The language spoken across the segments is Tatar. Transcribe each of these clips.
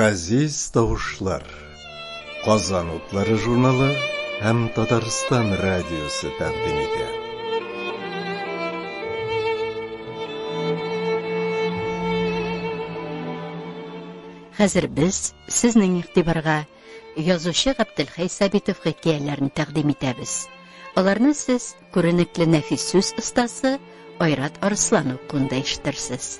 Газиз тавышлар. Казан утлары журналы һәм Татарстан радиосы тәкъдим итә. Хәзер без сезнең игътибарга язучы Габделхәй Сабитов хикәяләрен тәкъдим итәбез. Аларны сез күренекле нәфис сүз остасы Айрат Арыслан укуында ишетерсез.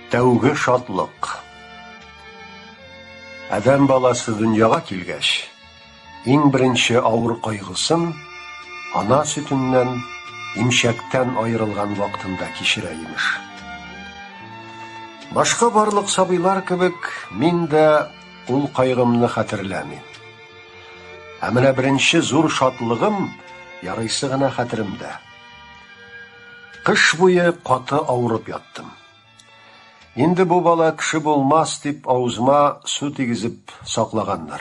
Тәүге шатлык. Адәм баласы дөньяга килгәч, иң беренче авыр кайгысын ана сөтеннән, имчәктән аерылган вакытында кичерә имеш. Башка барлык сабыйлар кебек, мин дә ул кайгымны хәтерләмим. Ә менә беренче зур шатлыгым ярыйсы гына хәтеремдә. Кыш буе каты авырып яттым. Инде бу бала кеше булмас дип авызыма су тигезеп саклаганнар.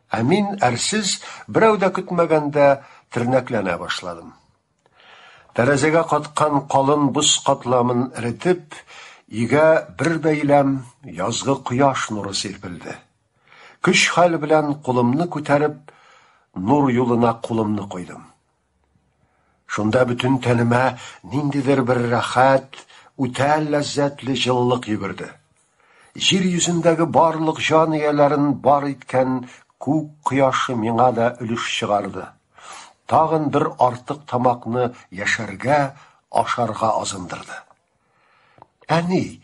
Ә мин әрсез, берәү дә көтмәгәндә тернәкләнә башладым. Тәрәзәгә каткан калын боз катламын эретеп, өйгә бер бәйләм язгы кояш нуры сирпелде. Көч-хәл белән кулымны күтәреп, нур юлына кулымны куйдым. Шунда бөтен тәнемә ниндидер бер рәхәт, үтә ләззәтле җылылык йөгерде. Җир йөзендәге барлык җан ияләрен бар иткән күк кояшы миңа да өлеш чыгарды. Тагын бер артык тамакны яшәргә, ашарга азындырды. Әни,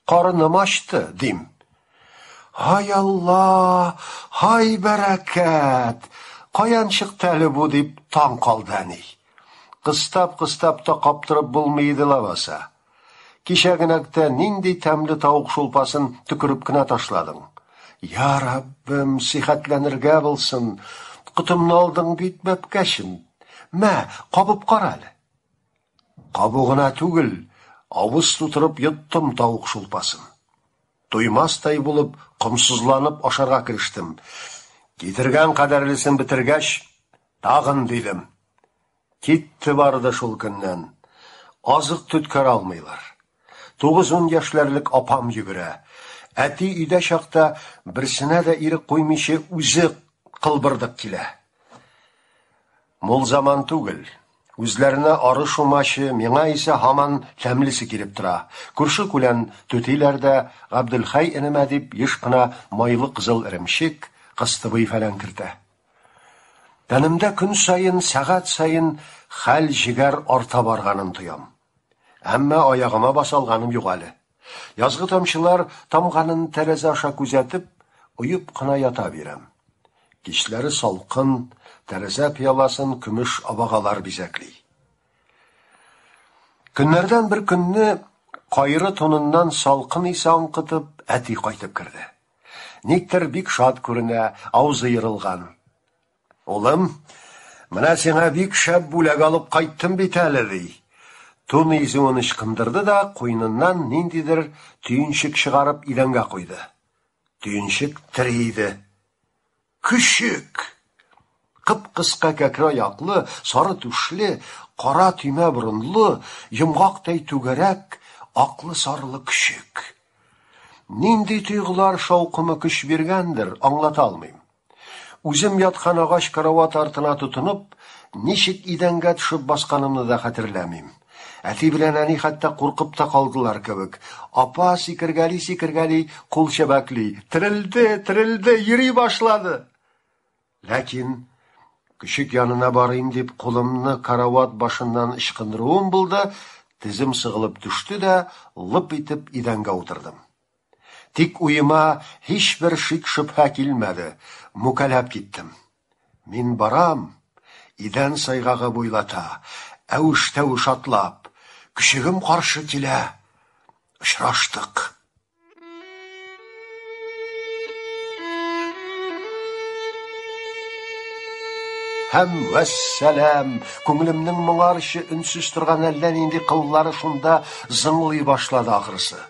карыным ачты, дим. Һай Алла, һай бәрәкәт! Каян чыкты әле бу дип таң калды әни. Кыстап-кыстап та каптырып булмый иде лабаса. Кичә генәктә нинди тәмле тавык шулпасын төкереп кенә ташладың. Я Раббым, сихәтләнергә булсын. Котымны алдың бит, бәбкәчем. Мә, кабып кара әле. Кабу гына түгел, авыз тутырып йоттым тавык шулпасын. Туймастай булып, комсызланып ашарга керештем. Китергән кадәрлесен бетергәч, тагын дидем. Китте барды шул көннән. Азык төткәрә алмыйлар. Тугыз-ун яшьләрлек апам йөгерә. Әти өйдә чакта берсенә дә ирек куймыйча үзе кылбырдык килә. Мул заман түгел. Үзләренә арыш умачы, миңа исә һаман тәмлесе килеп тора. Күрше-күлән түтиләр дә, Габделхәй энемә дип, еш кына майлы кызыл эремчек, кыстыбый-фәлән кертә. Тәнемдә көн саен, сәгать саен хәл-җегәр арта барганын тоям. Әмма аягыма баса алганым юк әле. Язгы тамчылар тамганын тәрәзә аша күзәтеп, оеп кына ята бирәм. Кичләре салкын, тәрәзә пыяласын көмеш абагалар бизәкли. Көннәрдән бер көнне кайры туныннан салкын исе аңкытып, әти кайтып керде. Никтер бик шат күренә, авызы ерылган. Улым, менә сиңа бик шәп бүләк алып кайттым бит әле, ди. Тун изүен ычкындырды да, куеныннан ниндидер төенчек чыгарып идәнгә куйды. Төенчек тере иде. Көчек! Кып-кыска кәкре аяклы, сары түшле, кара төймә борынлы, йомгактай түгәрәк, аклы-сарылы көчек. Нинди тойгылар шаукымы көч биргәндер, аңлата алмыйм. Үзем яткан агач карават артына тотынып, ничек идәнгә төшеп басканымны да хәтерләмим. Әти белән әни хәтта куркып та калдылар кебек. Апа сикергәли-сикергәли кул чәбәкли. Терелде, терелде, йөри башлады. Ләкин көчек янына барыйм дип кулымны карават башыннан ычкындыруым булды, тезем сыгылып төште дә, лып итеп идәнгә утырдым. Тик уема һичбер шик-шөбһә килмәде, мүкәләп киттем. Мин барам, идән сайгагы буйлата, әвеш-тәвеш атлап. Көчегем каршы килә. Очраштык. Һәм вәссәлам, күңелемнең моңарчы өнсез торган әллә нинди кыллары шунда зыңлый башлады ахрысы.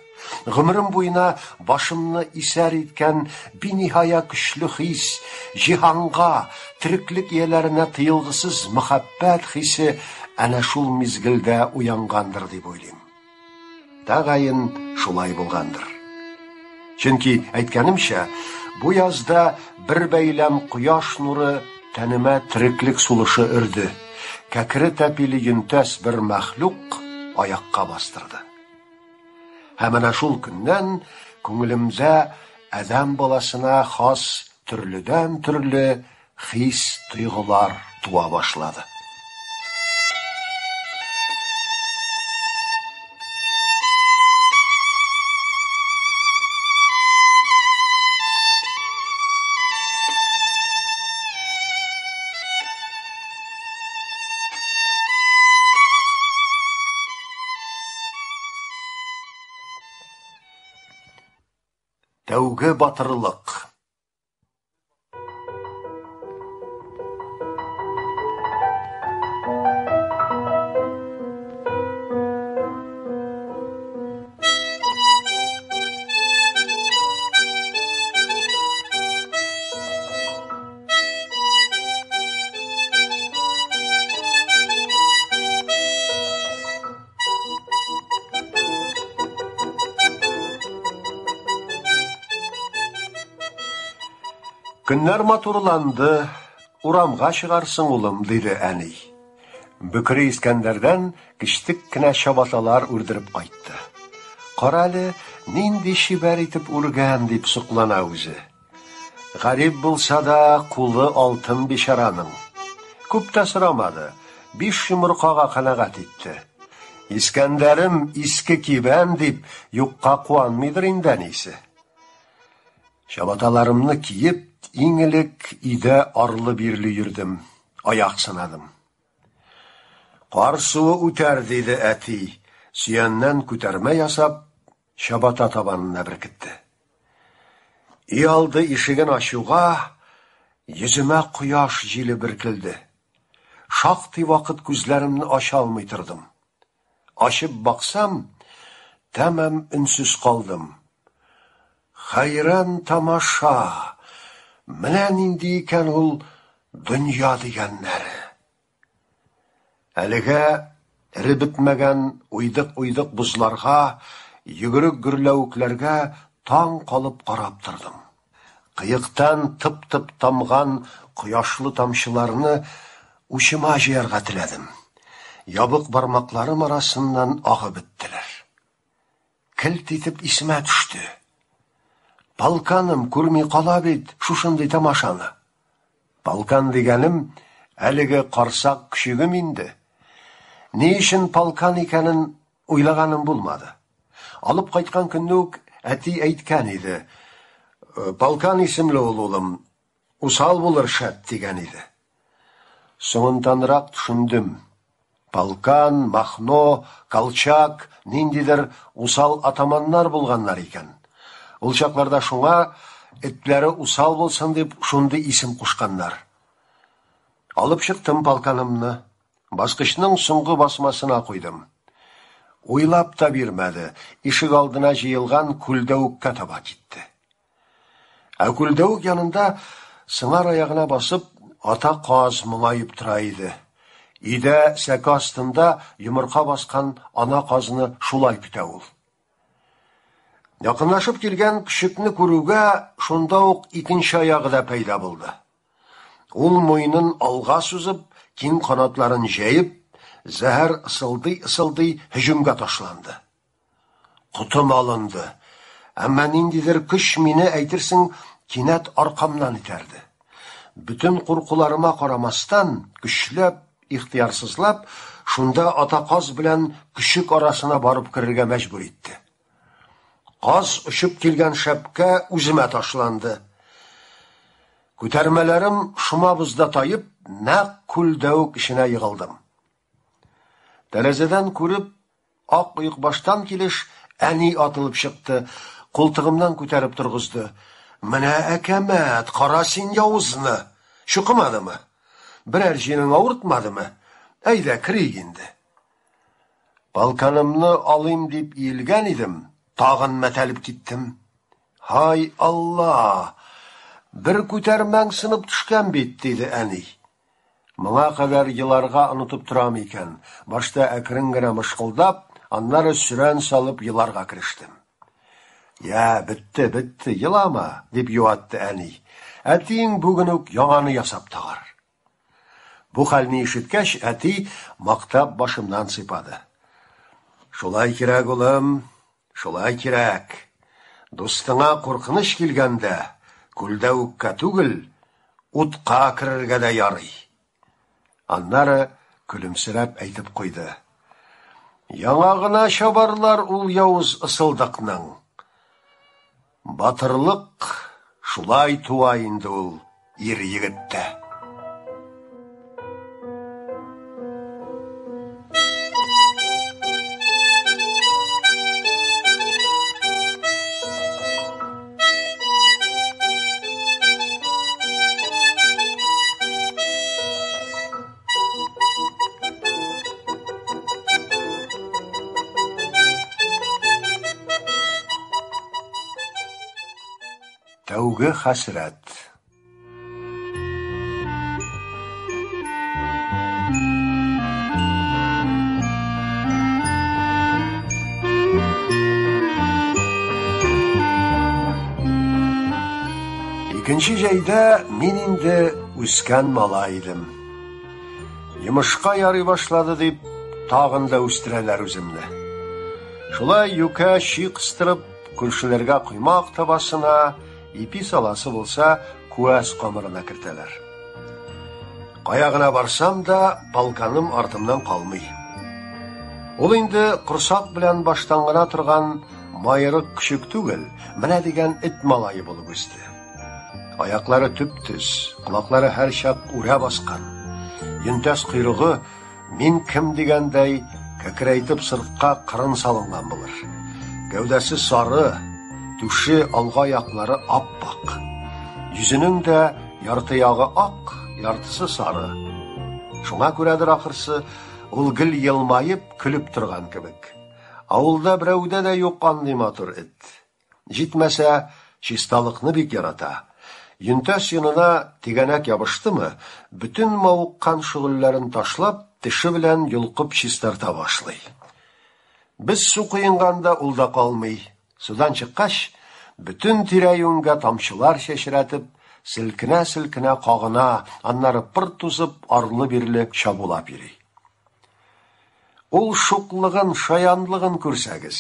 Гомерем буена башымны исәр иткән биниһая көчле хис, җиһанга, тереклек ияләренә тыелгысыз мәхәббәт хисе әнә шул мизгелдә уянгандыр дип уйлыйм. Тәгаен шулай булгандыр. Чөнки, әйткәнемчә, бу язда бер бәйләм кояш нуры тәнемә тереклек сулышы өрде, кәкре тәпиле йөнтәс бер мәхлук аякка бастырды. Һәм әнә шул көннән күңелемдә адәм баласына хас төрледән-төрле хис-тойгылар туа башлады. Тәүге батырлык. Көннәр матурланды, урамга чыгарсың, улым, диде әни. Бөкре Искәндәрдән кечтек кенә чабаталар үрдереп кайтты. Карале, нинди чибәр итеп үргән, дип соклана үзе. Гарип булса да, кулы алтын бичараның. Күп тә сорамады, биш йомыркага канәгать итте. Искәндәрем иске кибән дип юкка куанмыйдыр инде әнисе. Чабаталарымны киеп, иң элек өйдә арлы-бирле йөрдем, аяк сынадым. Кар суы үтәр, диде әти, сөяннән күтәрмә ясап, чабата табанына беркетте. Өйалды ишеген ачуга, йөземә кояш җиле бөркелде. Шактый вакыт күзләремне ача алмый тордым. Ачып баксам, тәмам өнсез калдым. Хәйран тамаша! Менә нинди икән ул дөнья дигәннәре! Әлегә эреп бетмәгән уйдык-уйдык бозларга, йөгерек гөрләвекләргә таң калып карап тордым. Кыектан тып-тып тамган кояшлы тамчыларны учыма җыярга теләдем. Ябык бармакларым арасыннан агып беттеләр. Келт итеп исемә төште. Полканым күрми кала бит шушындый тамашаны. Полкан дигәнем әлеге карсак көчегем инде. Ни өчен полкан икәнен уйлаганым булмады. Алып кайткан көнне үк әти әйткән иде. «Э, полкан исемле ул улым, усал булыр шәт дигән иде. Соңынтанрак төшендем. Полкан, Махно, Колчак ниндидер усал атаманнар булганнар икән. Ул чакларда шуңа этләре усал булсын дип шундый исем кушканнар. Алып чыктым полканымны. Баскычның соңгы басмасына куйдым. Уйлап та бирмәде, ишек алдына җыелган күлдәвеккә таба китте. Ә күлдәвек янында сыңар аягына басып, ата каз моңаеп тора иде. Өйдә сәке астында йомырка баскан ана казны шулай көтә ул. Якынлашып килгән көчекне күрүгә, шунда ук икенче аягы да пәйда булды. Ул муенын алга сузып, киң канатларын җәеп, зәһәр ысылдый-ысылдый һөҗүмгә ташланды. Котым алынды. Әмма ниндидер көч мине, әйтерсең, кинәт аркамнан этәрде. Бөтен куркуларыма карамастан, көчләп, ихтыярсызлап, шунда ата каз белән көчек арасына барып керергә мәҗбүр итте. Каз очып килгән шәпкә үземә ташланды. Күтәрмәләрем шома бозда таеп, нәкъ күлдәвек эченә егылдым. Тәрәзәдән күреп, Ак оекбаштан килеш әни атылып чыкты, култыгымнан күтәреп торгызды. Менә әкәмәт, кара син явызны! Чукымадымы? Берәр җирең авыртмадымы? Әйдә, керик инде. Полканымны алыйм дип иелгән идем, тагын мәтәлеп киттем. Һай, Алла! Бер күтәрмәң сынып төшкән бит, диде әни. Моңа кадәр еларга онытып торам икән. Башта әкрен генә мышкылдап, аннары сөрән салып еларга керештем. Я, бетте, бетте, елама, дип юатты әни. Әтиең бүген үк яңаны ясап тагар. Бу хәлне ишеткәч, әти мактап башымнан сыйпады. Шулай кирәк, улым, шулай кирәк. Дустыңа куркыныч килгәндә, күлдәвеккә түгел, утка керергә дә ярый. Аннары көлемсерәп әйтеп куйды. Яңагына чабарлар ул явыз ысылдыкның. Батырлык шулай туа инде ул ир егеттә. Тәүге хәсрәт. Икенче җәйдә мин инде үскән малай идем. Йомышка ярый башлады дип, тагын да үстерәләр үземне. Шулай юкә щи кыстырып, күршеләргә коймак табасына, ипи саласы булса, күәс камырына кертәләр. Кая гына барсам да, полканым артымнан калмый. Ул инде корсак белән баштан гына торган майрык көчек түгел, менә дигән эт малае булып үсте. Аяклары төп-төз, колаклары һәрчак үрә баскан. Йөнтәс койрыгы мин кем дигәндәй, кәкрәйтеп сыртка кырын салынган булыр. Гәүдәсе сары, түше, алга аяклары ап-ак. Йөзенең дә ярты ягы ак, яртысы сары. Шуңа күрәдер ахырсы, ул гел елмаеп, көлеп торган кебек. Авылда берәүдә дә юк андый матур эт. Җитмәсә, чисталыкны бик ярата. Йөнтәс йонына тигәнәк ябыштымы, бөтен мавыккан шөгыльләрен ташлап, теше белән йолкып чистарта башлый. Без су коенганда ул да калмый. Судан чыккач, бөтен тирә-юньгә тамчылар чәчрәтеп, селкенә-селкенә кагына, аннары пыр тузып, арлы-бирле чабулап йөри. Ул шуклыгын, шаянлыгын күрсәгез.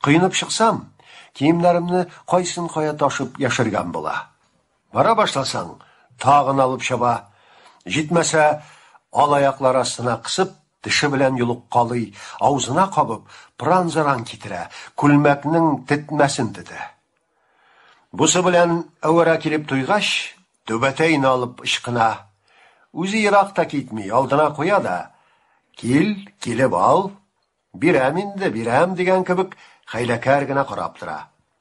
Коенып чыксам, киемнәремне кайсын кая ташып яшергән була. Бара башласаң, тагын алып чаба. Җитмәсә, ал аяклар астына кысып, теше белән йолыккалый, авызына кабып, пыран-заран китерә, күлмәкнең тетмәсен тетә. Бусы белән әвәрә килеп туйгач, түбәтәйне алып ычкына. Үзе ерак та китми, алдына куя да, кил, килеп ал, бирәм инде, бирәм дигән кебек хәйләкәр генә карап тора.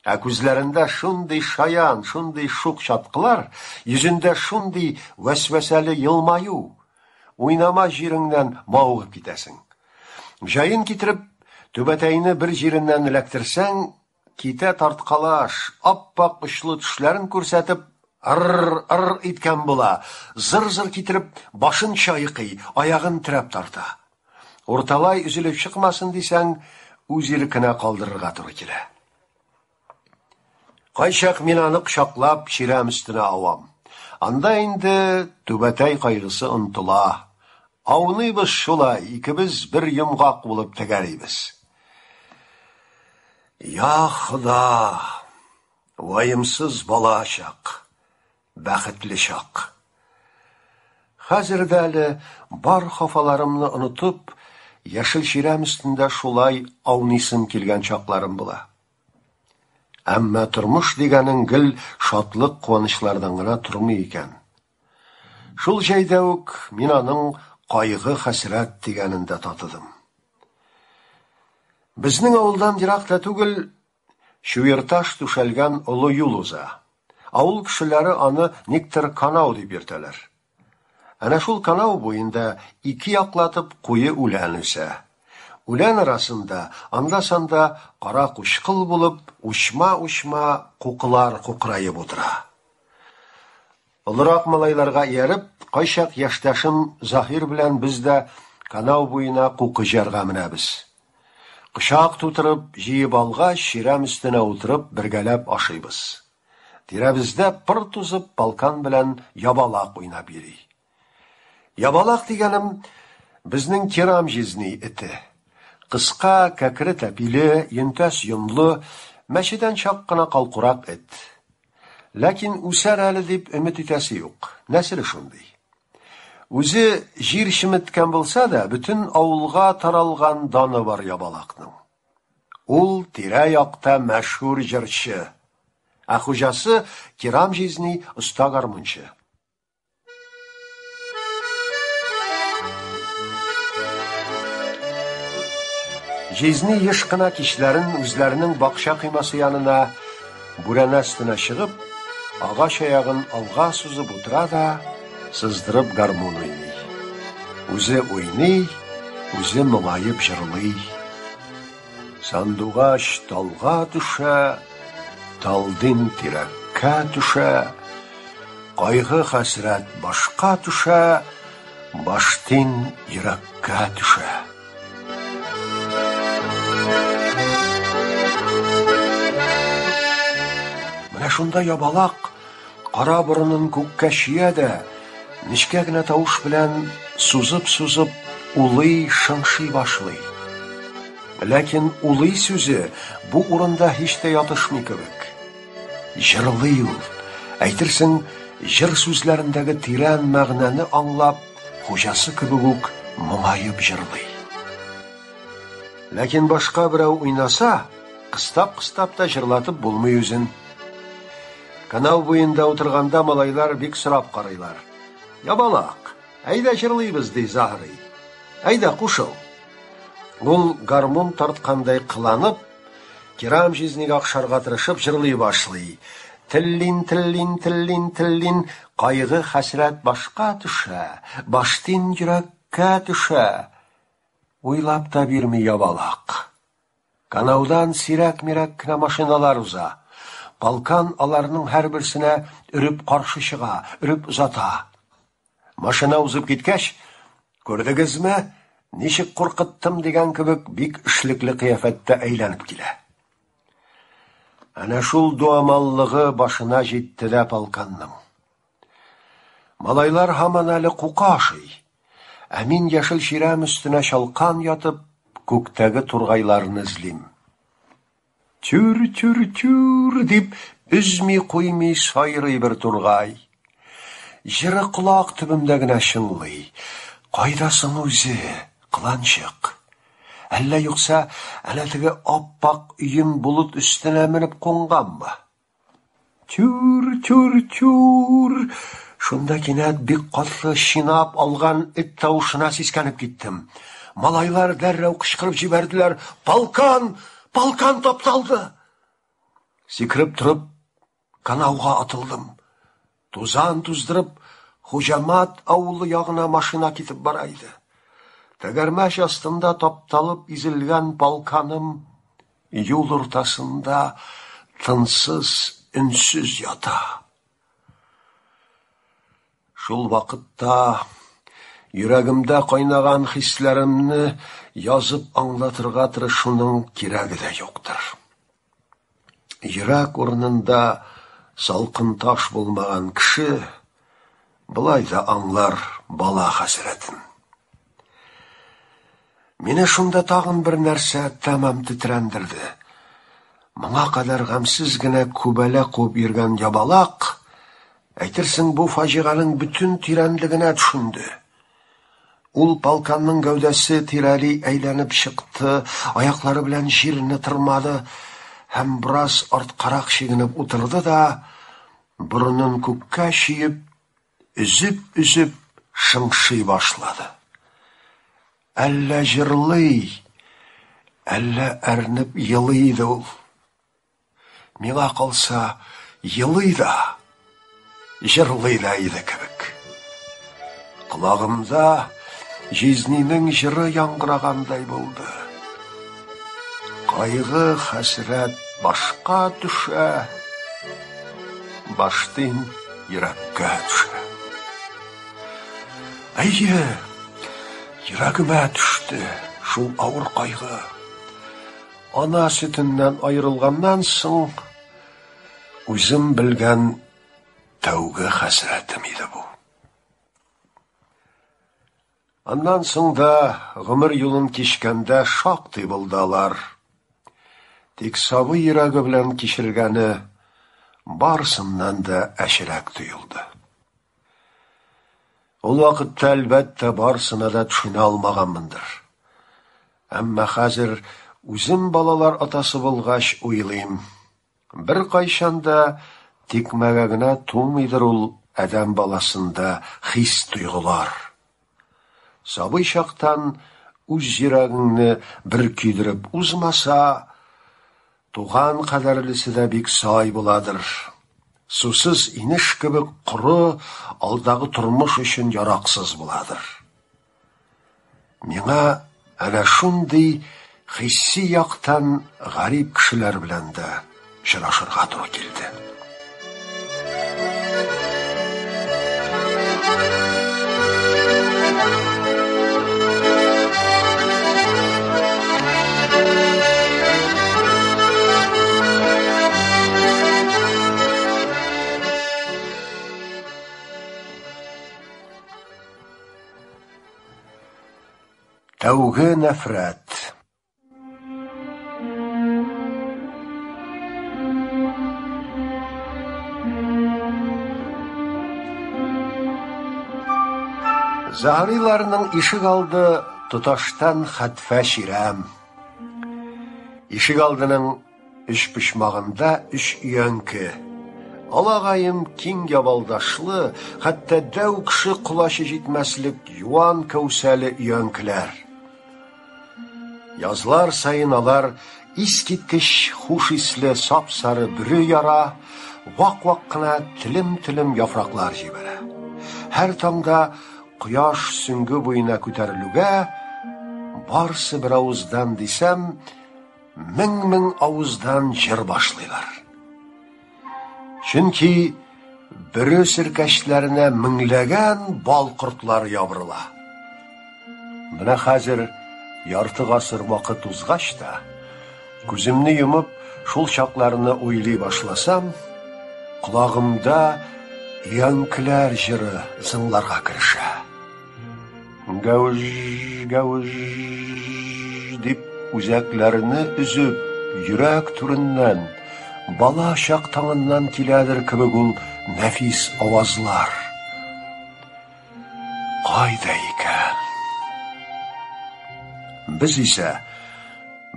Ә күзләрендә шундый шаян, шундый шук чаткылар, йөзендә шундый вәсвәсәле елмаю. Уйнама җиреңнән мавыгып китәсең. Җаен китереп, түбәтәйне бер җиреннән эләктерсәң, Китә тарткалаш, ап-ак очлы тешләрен күрсәтеп, ыр-ыр иткән була, зыр-зыр китереп, башын чайкый, аягын терәп тарта. Урталай өзелеп чыкмасын дисәң, үз иркенә калдырырга туры килә. Кайчак мин аны кочаклап чирәм өстенә авам. Анда инде түбәтәй кайгысы онытыла. Ауныйбыз шулай, икебез бер йомгак булып тәгәрибез. Я Хода! Ваемсыз бала чак, бәхетле чак. Хәзер дә әле бар хафаларымны онытып, яшел чирәм өстендә шулай ауныйсым килгән чакларым була. Әмма тормыш дигәнең гел шатлык-куанычлардан гына тормый икән. Шул җәйдә үк мин аның кайгы-хәсрәт дигәнен дә татыдым. Безнең авылдан ерак та түгел чуерташ түшәлгән олы юл уза. Авыл кешеләре аны никтер канау дип йөртәләр. Әнә шул канау буенда ике яклатып куе үлән үсә. Үлән арасында анда-санда кара кучкыл булып, учма-учма кукылар кукраеп утыра. Олырак малайларга ияреп, кайчак яшьтәшем Заһир белән без дә канау буена кукы җыярга менәбез. Кочак тутырып, җыеп алгач, чирәм өстенә утырып, бергәләп ашыйбыз. Тирәбездә пыр тузып полкан белән ябалак уйнап йөри. Ябалак дигәнем безнең Кирам җизни эте. Кыска, кәкре тәпиле, йөнтәс йонлы, мәчедән чак кына калкурак эт. Ләкин үсәр әле дип өмет итәсе юк, нәселе шундый. Үзе җир чеметкән булса да, бөтен авылга таралган даны бар ябалакның. Ул тирә-якта мәшһүр җырчы. Ә хуҗасы Кирам җизни оста гармунчы. Җизни еш кына кичләрен үзләренең бакча коймасы янына бүрәнә өстенә чыгып, агач аягын алга сузып утыра да, сыздырып гармун уйный. Үзе уйный, үзе моңаеп җырлый. Сандугач талга төшә, талдин тирәккә төшә, кайгы-хәсрәт башка төшә, баштин йөрәккә төшә. Менә шунда ябалак кара борынын күккә чөя дә, нечкә генә тавыш белән сузып-сузып улый, шыңшый башлый. Ләкин улый сүзе бу урында һич тә ятышмый кебек. Җырлый ул, әйтерсең, җыр сүзләрендәге тирән мәгънәне аңлап, хуҗасы кебек үк моңаеп җырлый. Ләкин башка берәү уйнаса, кыстап-кыстап та җырлатып булмый үзен. Канау буенда утырганда малайлар бик сорап карыйлар. Ябалак, әйдә җырлыйбыз, ди Заһри. Әйдә, кушыл. Ул гармун тарткандай кыланып, Кирам җизнигә охшарга тырышып җырлый башлый. Теллин, теллин, теллин, теллин, кайгы хәсрәт башка төшә, баштин йөрәккә төшә. Уйлап та бирми ябалак. Канаудан сирәк-мирәк кенә машиналар уза. Полкан аларның һәрберсенә өреп каршы чыга, өреп озата. Машина узып киткәч, күрдегезме, ничек куркыттым дигән кебек бик эшлекле кыяфәттә әйләнеп килә. Әнә шул дуамаллыгы башына җитте дә полканның. Малайлар һаман әле кука ашый. Ә мин яшел чирәм өстенә чалкан ятып, күктәге тургайларны эзлим. Тюр-тюр-тюр дип өзми-куймый сайрый бер тургай. Җыры колак төбемдә генә чыңлый. Кайда соң үзе, кыланчык? Әллә юкса, әнә теге ап-ак өем болыт өстенә менеп кунганмы? Тюр, тюр, тюр! Шунда кинәт бик каты чинап алган эт тавышына сискәнеп киттем. Малайлар дәррәү кычкырып җибәрделәр. Полкан! Полкан тапталды! Сикереп торып, канауга атылдым. Тузан туздырып, Хуҗамат авылы ягына машина китеп бара иде. Тәгәрмәч астында тапталып изелгән полканым юл уртасында тынсыз, өнсез ята. Шул вакытта йөрәгемдә кайнаган хисләремне язып аңлатырга тырышуның кирәге дә юктыр. Йөрәк урынында салкын таш булмаган кеше болай да аңлар бала хәсрәтен. Мине шунда тагын бер нәрсә тәмам тетрәндерде. Моңа кадәр гамьсез генә күбәлә куып йөргән ябалак, әйтерсең, бу фаҗиганең бөтен тирәнлегенә төшенде. Ул полканның гәүдәсе тирәли әйләнеп чыкты, аяклары белән җирне тырмады һәм бераз арткарак чигенеп утырды да, борынын күккә чөеп, өзеп-өзеп шыңшый башлады. Әллә җырлый, Әллә әрнеп елый иде ул. Миңа калса, елый да, җырлый да иде кебек. Колагымда җизнинең җыры яңгырагандай булды. Кайгы, хәсрәт башка төшә, баштин йөрәккә төшә. Әйе, йөрәгемә төште шул авыр кайгы. Ана сөтеннән аерылганнан соң үзем белгән тәүге хәсрәтем иде бу. Аннан соң да гомер юлын кичкәндә шактый булды алар. Тик сабый йөрәге белән кичергәне барысыннан да әчерәк тоелды. Ул вакытта, әлбәттә, барысына да төшенә алмаганмындыр. Әмма хәзер үзем балалар атасы булгач уйлыйм, беркайчан да тикмәгә генә тумыйдыр ул адәм баласында хис-тойгылар. Сабый чактан үз йөрәгеңне бер көйдереп узмаса, туган кадәрлесе дә бик сай буладыр. Сусыз инеш кебек коры, алдагы тормыш өчен яраксыз буладыр. Миңа әнә шундый хисси яктан гарип кешеләр белән дә очрашырга туры килде. Тәүге нәфрәт. Заһриларның ишек алды тоташтан хәтфә чирәм. Ишек алдының өч почмагында өч өянке. Алагаем киң ябалдашлы, хәтта дәү кеше колачы җитмәслек юан кәүсәле өянкеләр. Язлар саен алар искиткеч хуш исле сап-сары бөре яра, вак-вак кына телем-телем яфраклар җибәрә. Һәр таңда кояш сөңге буена күтәрелүгә, барсы бер авыздан дисәм, мең-мең авыздан җыр башлыйлар. Чөнки бөре серкәчләренә меңләгән бал кортлары ябырыла. Менә хәзер ярты гасыр вакыт узгач та, күземне йомып, шул чакларны уйлый башласам, колагымда өянкеләр җыры зыңларга керешә. Гәүж, гәүж дип үзәкләрне өзеп, йөрәк түреннән, бала чак таңыннан киләдер кебек ул нәфис авазлар. Кайда икән? Без исә,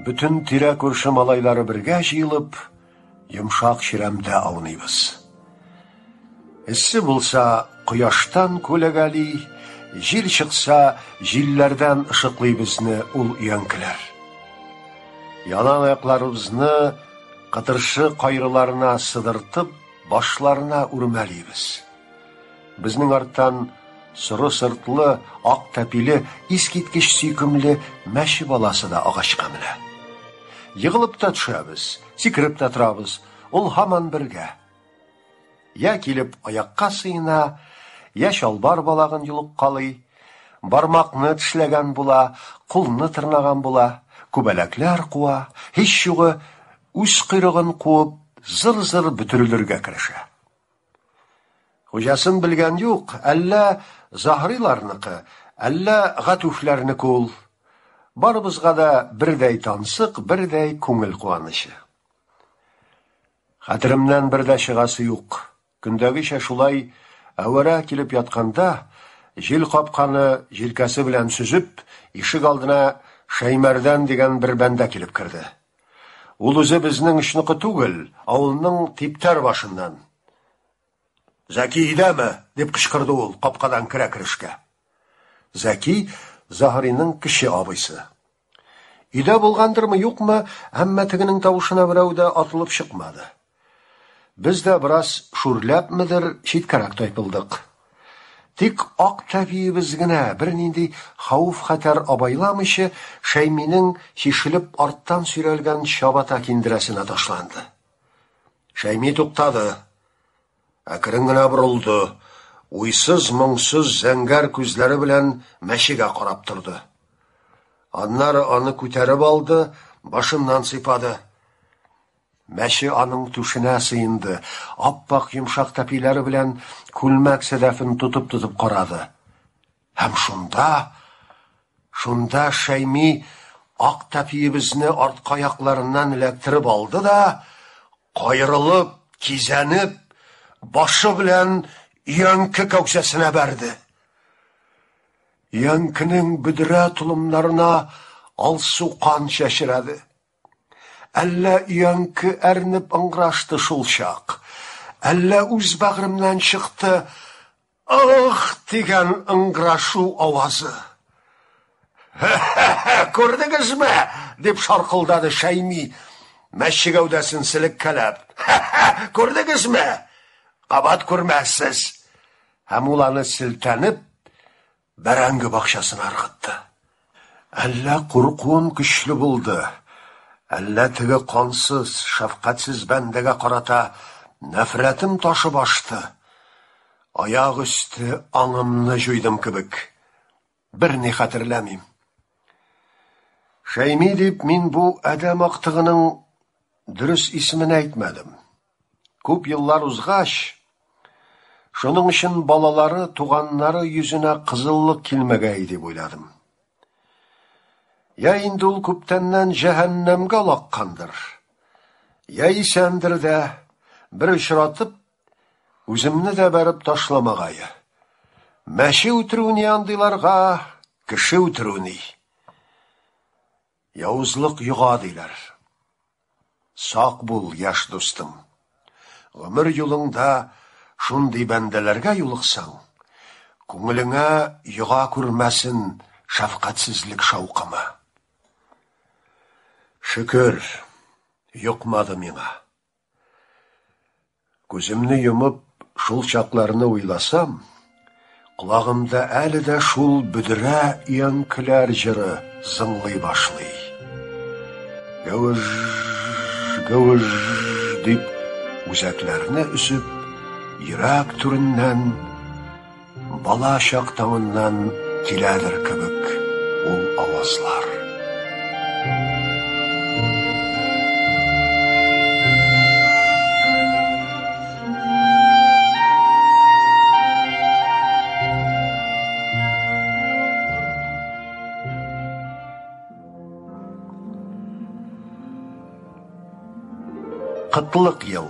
бөтен тирә-күрше малайлары бергә җыелып, Йомшак чирәмдә ауныйбыз. Эссе булса, кояштан күләгәли, җил чыкса, җилләрдән ышыклый безне ул өянкеләр. Ялан аякларыбызны кытыршы кайрыларына сыдыртып, башларына үрмәлибез. Безнең арттан соры сыртлы, ак тәпиле, искиткеч сөйкемле мәче баласы да агачка менә. Егылып та төшәбез, сикереп тә торабыз, ул һаман бергә. Я килеп аякка сыена, я чалбар балагын йолыккалый, бармакны тешләгән була, кулны тырнаган була, күбәләкләр куа, һич югы үз койрыгын куып, зыр-зыр бөтерелергә керешә. Хуҗасын белгән юк, әллә Заһриларныкы, әллә Гатүфләрнеке ул. Барыбызга да бердәй тансык, бердәй күңел куанычы. Хәтеремнән бер дә чыгасы юк. Көндәгечә шулай әвәрә килеп ятканда, җил капканы җилкәсе белән сөзеп, ишек алдына Шәймәрдән дигән бер бәндә килеп керде. Ул үзе безнең очныкы түгел, авылның типтәр башыннан. Зәки өйдәме? дип кычкырды ул, капкадан керә-керешкә. Зәки, Заһриның кече абыйсы. Өйдә булгандырмы, юкмы, әмма тегенең тавышына берәү дә атылып чыкмады. Без дә бераз шүрләпмедер, читкәрәк тайпылдык. Тик ак тәпиебез генә, бернинди хәвеф-хәтәр абайламыйча, Шәйминең чишелеп арттан сөйрәлгән чабата киндерәсенә ташланды. Шәйми туктады. Әкрен генә борылды, уйсыз-моңсыз зәңгәр күзләре белән мәчегә карап торды. Аннары аны күтәреп алды, башыннан сыйпады. Мәче аның түшенә сыенды, ап-ак йомшак тәпиләре белән күлмәк сәдәфен тотып-тотып карады. Һәм шунда, шунда Шәйми ак тәпиебезне арткы аякларыннан эләктереп алды да, каерылып, кизәнеп, башы белән өянке кәүсәсенә бәрде. Өянкенең бөдрә толымнарына алсу кан чәчрәде. Әллә өянке әрнеп ыңгырашты шул чак, әллә үз бәгъремнән чыкты Ых! дигән ыңгырашу авазы. Хе-хе-хе, күрдегезме? дип шаркылдады Шәйми, мәче гәүдәсен селеккәләп. Хе-хе, күрдегезме? Кабат күрмәссез. Һәм ул аны селтәнеп, бәрәңге бакчасына ыргытты. Әллә куркуым көчле булды, әллә теге кансыз, шәфкатьсез бәндәгә карата нәфрәтем ташып ашты. Аяк өсте аңымны җуйдым кебек. Берни хәтерләмим. Шәйми дип мин бу адәм актыгының дөрес исемен әйтмәдем. Күп еллар узгач, шуның өчен балалары, туганнары йөзенә кызыллык килмәгәе дип уйладым. Я инде ул күптәннән җәһәннәмгә олаккандыр, я исәндер дә, бер очратып, үземне дә бәреп ташламагае. Мәче үтерү ни андыйларга, кеше үтерү ни. Явызлык йога, диләр. Сак бул, яшь дустым. Гомер юлыңда шундый бәндәләргә юлыксаң, күңелеңә йога күрмәсен шәфкатьсезлек шаукымы. Шөкер, йокмады миңа. Күземне йомып, шул чакларны уйласам, колагымда әле дә шул бөдрә өянкеләр җыры зыңлый башлый. Гәвеж, гәвеж дип, үзәкләрне өзеп, йөрәк түреннән, бала чак таңыннан киләдер кебек ул авазлар. Кытлык ел.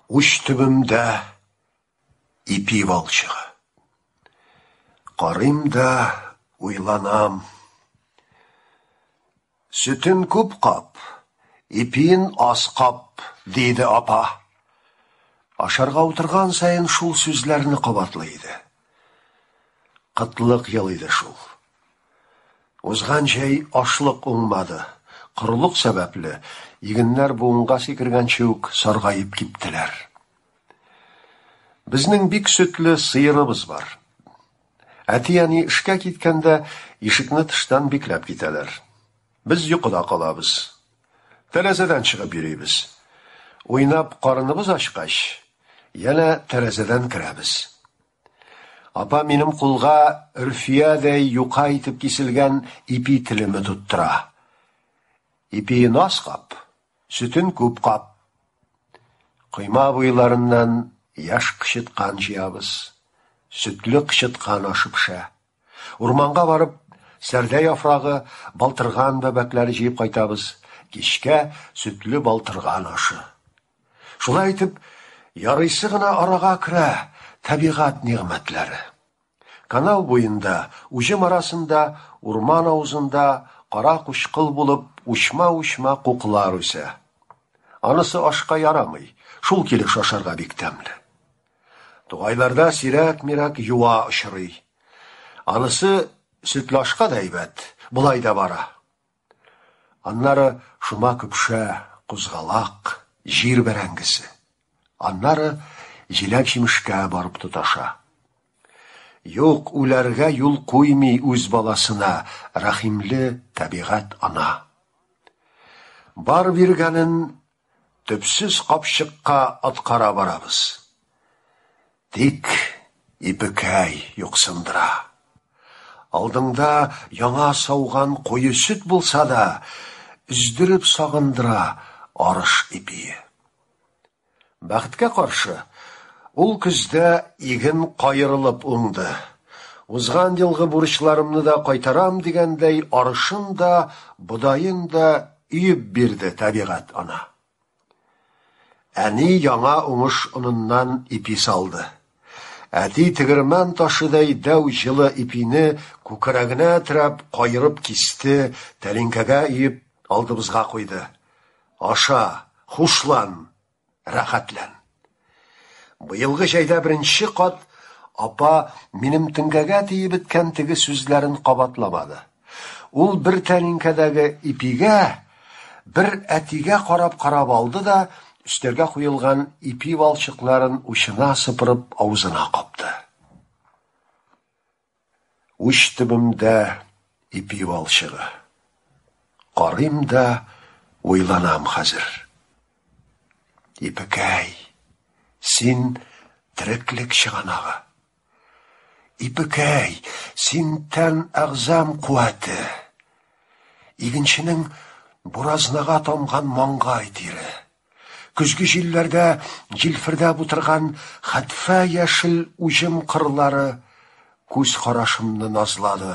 Уч төбемдә ипи валчыгы. Карыйм да уйланам. Сөтен күп кап, ипиен аз кап, диде апа. Ашарга утырган саен шул сүзләрне кабатлый иде. Кытлык ел иде шул. Узган җәй ашлык уңмады. Корылык сәбәпле, игеннәр буынга сикергәнче үк саргаеп киптеләр. Безнең бик сөтле сыерыбыз бар. Әти-әни эшкә киткәндә ишекне тыштан бикләп китәләр. Без йокыда калабыз. Тәрәзәдән чыгып йөрибез. Уйнап карыныбыз ачкач, янә тәрәзәдән керәбез. Апа минем кулга өрфиядәй юка итеп киселгән ипи телеме тоттыра. Ипиен аз кап, сөтен күп кап. Койма буйларыннан яшь кычыткан җыябыз. Сөтле кычыткан ашы пешә. Урманга барып, сәрдә яфрагы, балтырган бәбәкләре җыеп кайтабыз. Кичкә сөтле балтырган ашы. Шулай итеп, ярыйсы гына арага керә табигать нигъмәтләре. Канал буенда, уҗым арасында, урман авызында кара кучкыл булып учма-учма куклар үсә. Анысы ашка ярамый, шул килеш ашарга бик тәмле. Тугайларда сирәк-мирәк юа очрый. Анысы Сөтле ашка да әйбәт, болай да бара. Аннары шома көпшә, кузгалак, җир бәрәңгесе. Аннары җиләк-җимешкә барып тоташа. Юк, үләргә юл куймый үз баласына рәхимле табигать ана. Бар биргәнен төпсез капчыкка аткара барабыз. Тик ипекәй юксындыра. Алдыңда яңа сауган куе сөт булса да, өздереп сагындыра арыш ипие. Бәхеткә каршы, ул көздә иген каерылып уңды. Узган елгы бурычларымны да кайтарам дигәндәй, арышын да, бодаен да өеп бирде табигать ана. Әни яңа уңыш оныннан ипи салды. Әти тегермән ташыдай дәү җылы ипине күкрәгенә терәп каерып кисте, тәлинкәгә өеп алдыбызга куйды. Аша, хушлан, рәхәтлән. Быелгы җәйдә беренче кат апа минем теңкәгә тиеп беткән теге сүзләрен кабатламады. Ул бер тәлинкәдәге ипигә, бер әтигә карап-карап алды да, өстәлгә куелган ипи валчыкларын учына сыпырып авызына капты. Уч төбемдә ипи валчыгы. Карыйм да уйланам хәзер. Ипекәй, син тереклек чыганагы. Ипекәй, син тән әгъзам куәте. Игенченең буразнага тамган маңгай тире. Көзге җилләрдә җилфердәп утырган хәтфә яшел уҗым кырлары күз карашымны назлады.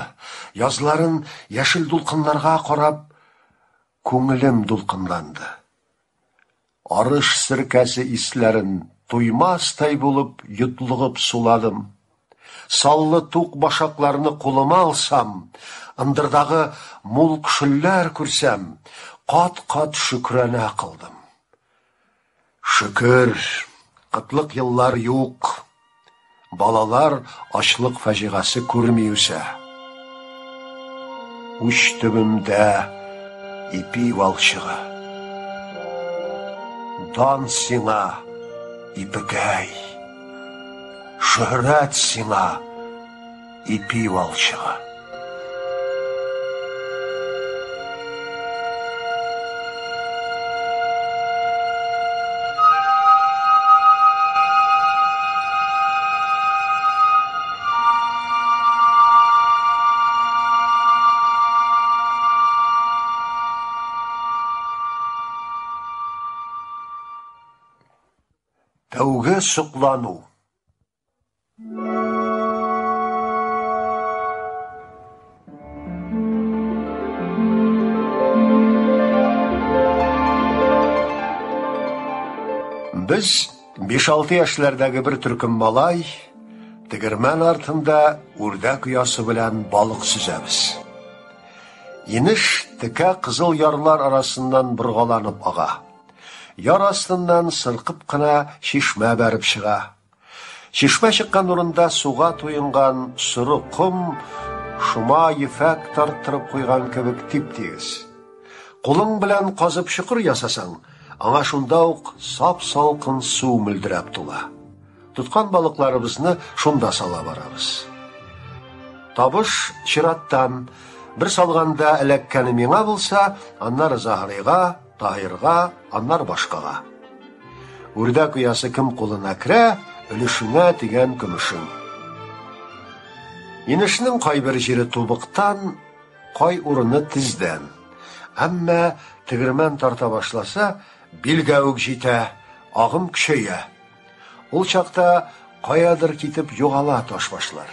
Язларын яшел дулкыннарга карап, күңелем дулкынланды. Арыш серкәсе исләрен туймастай булып йотлыгып суладым. Саллы тук башакларны кулыма алсам, ындырдагы мул көшелләр күрсәм, кат-кат шөкрана кылдым. Шөкер, кытлык еллар юк. Балалар ачлык фаҗигасе күрми үсә. Уч төбемдә ипи валчыгы. Дан сиңа, ипекәй. Шөһрәт сиңа, ипи валчыгы. Тәүге соклану. Без 5-6 яшьләрдәге бер төркем малай тегермән артында үрдәк оясы белән балык сөзәбез. Инеш текә кызыл ярлар арасыннан боргаланып ага. Яр астыннан сыркып кына чишмә бәреп чыга. Чишмә чыккан урында суга туенган соры ком шома ефәк тарттырып куйган кебек тип-тигез. Кулың белән казып чокыр ясасаң, аңа шунда ук сап-салкын су мөлдерәп тула. Тоткан балыкларыбызны шунда сала барабыз. Табыш чираттан. Бер салганда эләккәне миңа булса, аннары Заһрыйга, Таһирга, аннары башкага. Үрдәк оясы кем кулына керә, өлешеңә дигән көмешең. Инешнең кайбер җире тубыктан, кай урыны тездән. Әмма тегермән тарта башласа, билгә үк җитә, агым көчәя. Ул чакта каядыр китеп югала ташбашлар.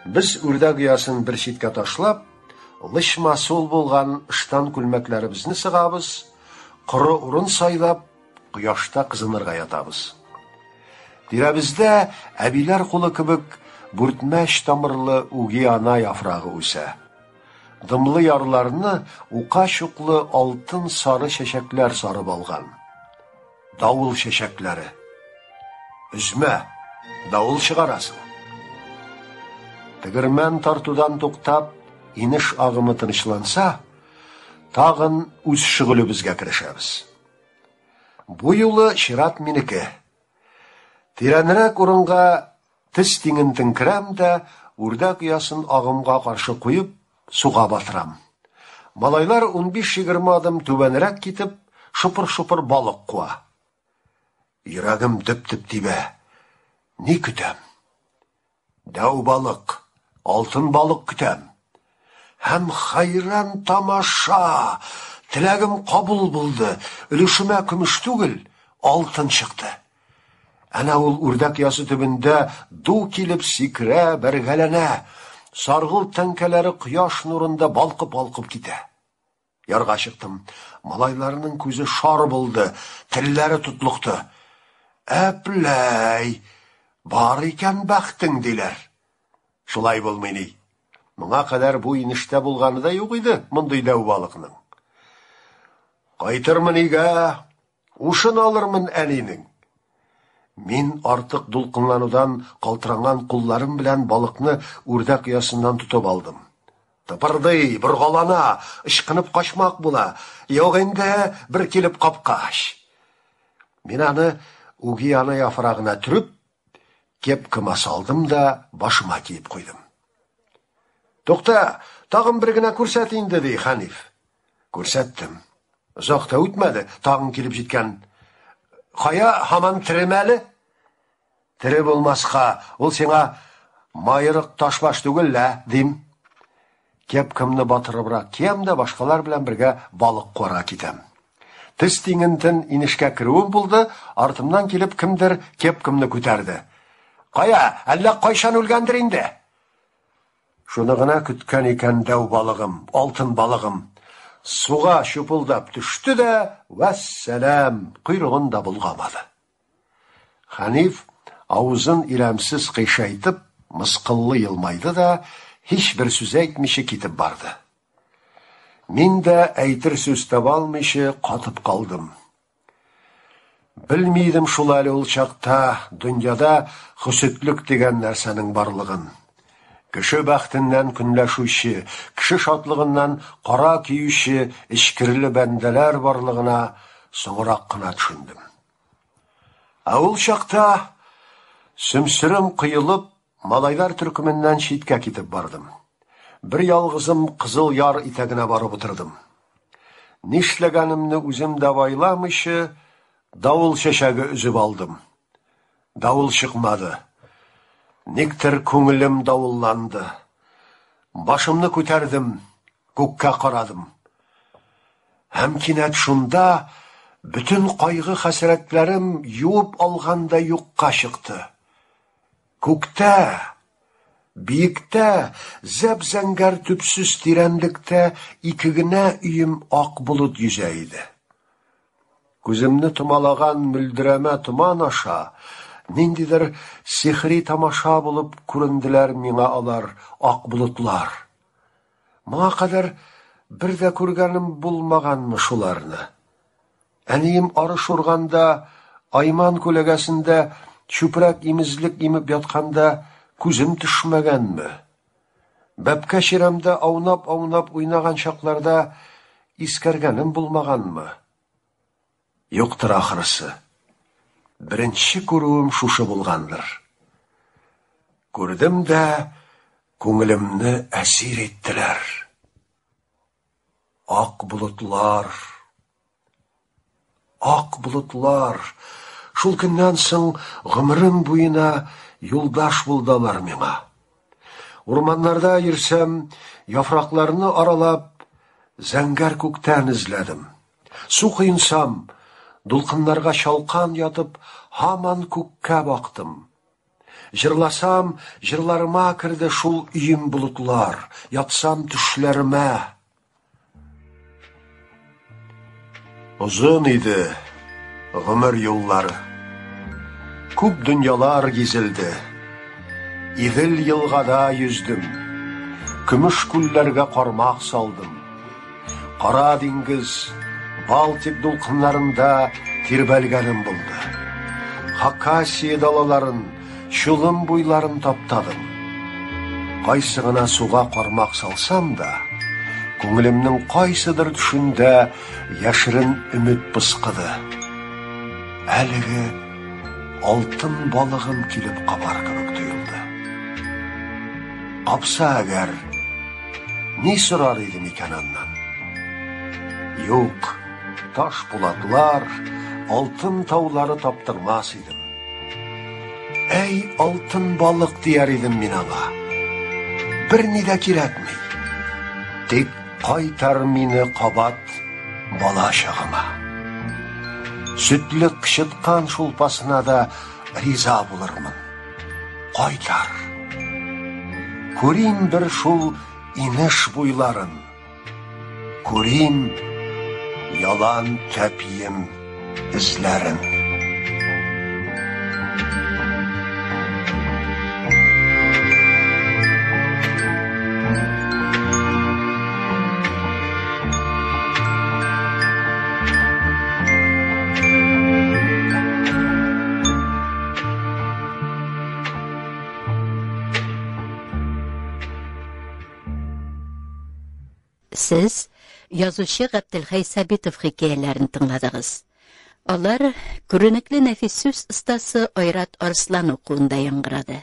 Без үрдәк оясын бер читкә ташлап, лычма сул булган ыштан күлмәкләребезне сыгабыз, коры урын сайлап, кояшта кызынырга ятабыз. Тирәбездә әбиләр кулы кебек бүртмәч тамырлы үги ана яфрагы үсә. Дымлы ярларны ука чуклы алтын сары чәчәкләр сарып алган. Давыл чәчәкләре. Өзмә, давыл чыгарасың. Тегермән тартудан туктап, инеш агымы тынычланса, тагын үз шөгылебезгә керешәбез. Бу юлы чират минеке. Тирәнрәк урынга тез тиңентен керәм дә, үрдәк оясын агымга каршы куеп, суга батырам. Малайлар 15-20 адым түбәнрәк китеп, шопыр-шопыр балык куа. Йөрәгем дөп-дөп тибә. Ни көтәм? Дәү балык, алтын балык көтәм. Һәм хәйран тамаша! Теләгем кабул булды. Өлешемә көмеш түгел, алтын чыкты. Әнә ул үрдәк оясы төбендә ду килеп сикерә, бәргәләнә. Саргылт тәңкәләре кояш нурында балкып-балкып китә. Ярга чыктым. Малайларның күзе шар булды, телләре тотлыкты. Әпләй, бар икән бәхтең, диләр. Шулай булмый ни. Моңа кадәр бу инештә булганы да юк иде мондый дәү балыкның. Кайтырмын өйгә, ушын алырмын әнинең. Мин артык дулкынланудан калтыранган кулларым белән балыкны үрдәк оясыннан тотып алдым. Тыпырдый, боргалана, ычкынып качмак була. Юк инде, бер килеп капкач. Мин аны үги ана яфрагына төреп, кепкама салдым да башыма киеп куйдым. Тукта, тагын бер генә күрсәт инде, ди Хәниф. Күрсәттем. Озак та үтмәде, тагын килеп җиткән. Кая, һаман тереме әле? Тере булмаска, ул сиңа майрык ташбаш түгел лә, дим. Кепкамны батырыбрак киям дә башкалар белән бергә балык куарга китәм. Тез тиңентен инешкә керүем булды, артымнан килеп кемдер кепкамны күтәрде. Кая, әллә кайчан үлгәндер инде? Шуны гына көткән икән дәү балыгым, алтын балыгым. Суга чупылдап төште дә, вәссәлам, койрыгын да болгамады. Хәниф авызын иләмсез кыйшайтып, мыскыллы елмайды да, һичбер сүз әйтмичә китеп барды. Мин дә әйтер сүз таба алмыйча катып калдым. Белми идем шул әле ул чакта дөньяда хөсетлек дигән нәрсәнең барлыгын. Кеше бәхтеннән көнләшүче, кеше шатлыгыннан кара көюче эчкерле бәндәләр барлыгына соңрак кына төшендем. Ә ул чакта сөмсерем коелып, малайлар төркеменнән читкә китеп бардым. Бер ялгызым Кызыл Яр итәгенә барып утырдым. Нишләгәнемне үзем дә абайламыйча, давыл чәчәге өзеп алдым. Давыл чыкмады. Никтер күңелем давылланды. Башымны күтәрдем, күккә карадым. Һәм кинәт шунда бөтен кайгы-хәсрәтләрем юып алгандай юкка чыкты. Күктә, биектә, зәп-зәңгәр төпсез тирәнлектә ике генә өем ак болыт йөзә иде. Күземне томалаган мөлдерәмә томан аша ниндидер сихри тамаша булып күренделәр миңа алар, ак болытлар. Моңа кадәр бер дә күргәнем булмаганмы шуларны? Әнием арыш урганда, Айман күләгәсендә чүпрәк имезлек имеп ятканда күзем төшмәгәнме? Бәбкә чирәмдә аунап-аунап уйнаган чакларда искәргәнем булмаганмы? Юктыр ахрысы. Беренче күрүем шушы булгандыр. Күрдем дә, күңелемне әсир иттеләр. Ак болытлар, ак болытлар. Шул көннән соң гомерем буена юлдаш булды алар миңа. Урманнарда йөрсәм, яфракларны аралап, зәңгәр күктән эзләдем. Су коенсам, дулкыннарга чалкан ятып, һаман күккә бактым. Җырласам, җырларыма керде шул өем болытлар, ятсам төшләремә. Озын иде гомер юллары. Күп дөньялар гизелде. Идел елгада йөздем. Көмеш күлләргә кармак салдым. Кара диңгез, Балтик дулкыннарында тирбәлгәнем булды. Хакасия далаларын, Чулым буйларын таптадым. Кайсы гына суга кармак салсам да, күңелемнең кайсыдыр төшендә яшерен өмет пыскыды. Әлеге алтын балыгым килеп кабар кебек тоелды. Капса әгәр, ни сорар идем икән аннан? Юк, таш пулатлар, алтын таулары таптырмас идем. Әй, алтын балык дияр идем мин аңа. Берни дә кирәкми. Тик кайтар мине кабат бала чагыма. Сөтле кычыткан шулпасына да риза булырмын. Кайтар. Күрим бер шул инеш буйларын. Күрим ялан тәпием эзләрен. Сез язучы Габделхәй Сабитов хикәяләрен тыңладыгыз. Алар күренекле нәфис сүз остасы Айрат Арслан укуында яңгырады.